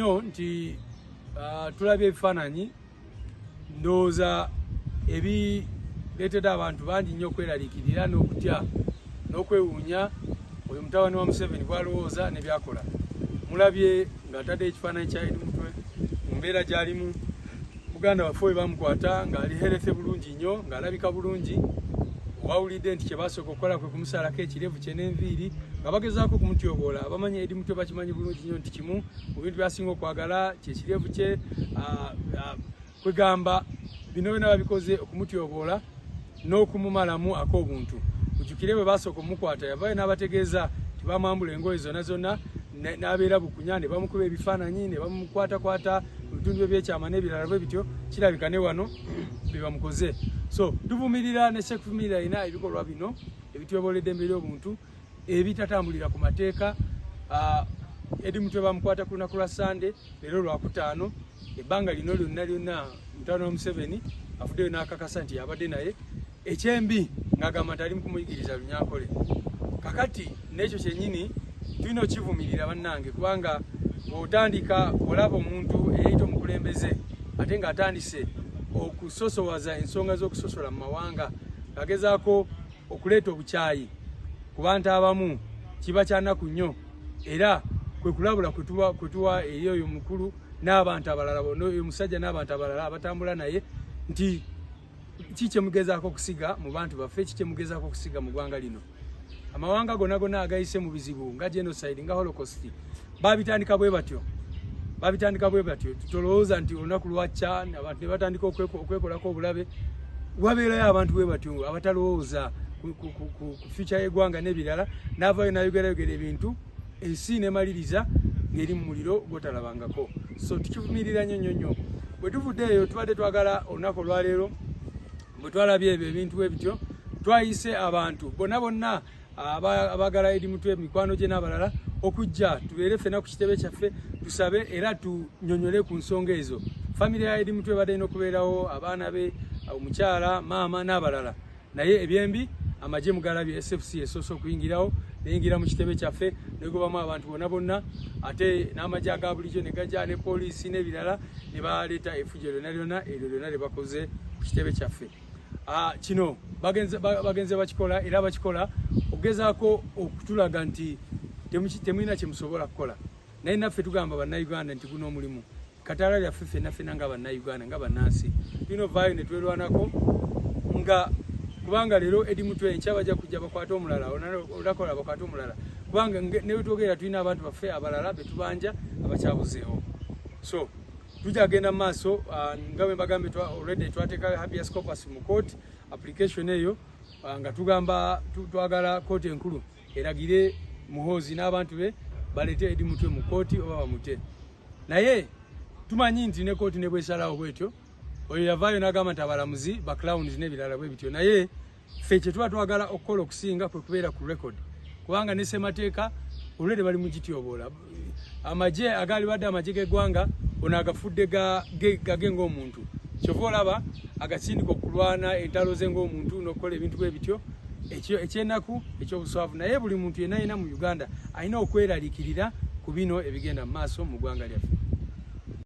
Nnyo nti tulabye ebifaananyi, ndowooza ebireetedde abantu bangi nnyo okweraliikirira n'okutya n'okwewuunya oyo mutabani wa Museveni bw'alowooza ne byakola. Mulabye ng'atadde ekifaananyi kya Eddie Mutwe mu mbeera gy'alimu. Muganda waffe oyo bamukwata ng'ali healthy bulungi nnyo, ng'alabika bulungi. Wawulidde nti kye basooka okukola kwe kumusalako ekirevu kye n'enviiri nga bagezaako okumutyoboola. Abamanyi Eddie Mutwe bakimanyi bulungi nnyo nti kimu mu bintu by'asinga okwagala kye kirevu kye. Kwegamba bino byonna babikoze okumutyoboola n'okumumalamu ak'obuntu. Mujjukire bwe basooka omukwata yavaayo n'abategeeza nti bamwambula engoye zonna zonna n'abeera bukunya, ne bamukuba ebifaananyi ne bamukwatakwata mu bitundu bye by'ekyama n'ebirala bwe bityo. Kirabika ne wano bye bamukoze. So tuvumirira ne sekuvumirira alina ebikolwa bino ebityoboola eddembe ly'obuntu ebitatambulira ku mateeka. Eddie Mutwe bamukwata ku lunaku lwa Sande, leero Lwakutaano. Ebbanga lino lyonna lyonna mutabani wa Museveni avuddeyo n'akakasa nti yabadde naye, ekyembi ng'agamba nti ali mu kumuyigiriza Lunyankole. Kakati n'ekyo kyennyini tulina okivumirira, bannange, kubanga bw'otandika olaba omuntu eyeyita omukulembeze ate ng'atandise okusosowaza ensonga z'okusosola mu mawanga, ng'agezaako okuleeta obukyayi ku bantu abamu, kiba kyanaku nnyo. Era kwe kulabula kwe tuwa eri oyo mukulu n'abantu abalala bonna, oyo musajja n'abantu abalala abatambula naye, nti ki kyemugezaako okusiga mu bantu baffe? Ki kyemugezaako okusiga mu ggwanga lino? Amawanga gonna gonna agayise mu bizibu nga genocide, nga Holocaust, babitandika bwe batyo, babitandika bwe batyo. Tolowooza nti olunaku lwakya abantu ne batandika okwekolako obulabe. Wabeerayo abantu bwe batyo abatalowooza ku future y'eggwanga n'ebirala, n'avaayo n'ayogerayogera ebintu, ensi nemaliriza ng'eri mu muliro gwotalabangako. So tukivumirira nnyo nnyo nnyo. Bwe tuvudde eyo, tubadde twagala olunaku olwaleero, bwe twalabye ebyo ebintu bwe bityo, twayise abantu bonna bonna abaagala Eddie Mutwe, mikwano gye n'abalala, okujja tubeere ffenna ku kitebe kyaffe, tusabe era tunyonyole ku nsonga ezo. Famire ya Eddie Mutwe badde erina okubeerawo, abaana be, omukyala, maama n'abalala, naye ebyembi amagye mugalabye, SFC esoose okuyingirawo, neyingira mu kitebe kyaffe negobamu abantu bonna bonna, ate n'amagye aga bulijjo ne gajja ne poliisi n'ebirala ne baleeta effujjo lyonna lyonna eryo lyonna lye bakoze ku kitebe kyaffe. Kino bagenze bakikola era bakikola okugezaako okutulaga nti temulina kyemusobola kukola. Naye naffe tugamba Bannayuganda nti guno omulimu kataala lyaffe ffenna ffenna nga Bannayuganda, nga bannansi, tulina ovaayo ne twerwanako, nga kubanga leero Eddie Mutwe, enkya bajja kujja bakwate omulala, olunaku olala bakwate omulala, kubanga ne bwetwogerera tulina abantu baffe abalala betubanja abakyabuzeewo. So tujja genda mu maaso. Nga bwe mbagambye, already twateeka habeas corpus mu court application eyo, nga tugamba twagala kooti enkulu eragire Muhoozi n'abantu be baleete Eddie Mutwe mu kooti oba bamute. Naye tumanyi nti ne kooti ne bwesalawo bwetyo, oyo yavaayo n'agamba nti abalamuzi ba clowns n'ebirala bwe bityo. Naye ffe kye tuba twagala okukola okusinga kwe kubeera ku record, kubanga ne ssemateeka olwedde bali mugityoboola. Amagye agaali badde amagye g'eggwanga, ono agafudde gage ng'omuntu. Kyova olaba agasindika okulwana entalo ze ng'omuntu n'okukola ebintu bwe bityo. Ekyenaku, ekyobuswavu, naye buli muntu yenna yenna mu Uganda alina okweraliikirira ku bino ebigenda mu maaso mu ggwanga lyaffe.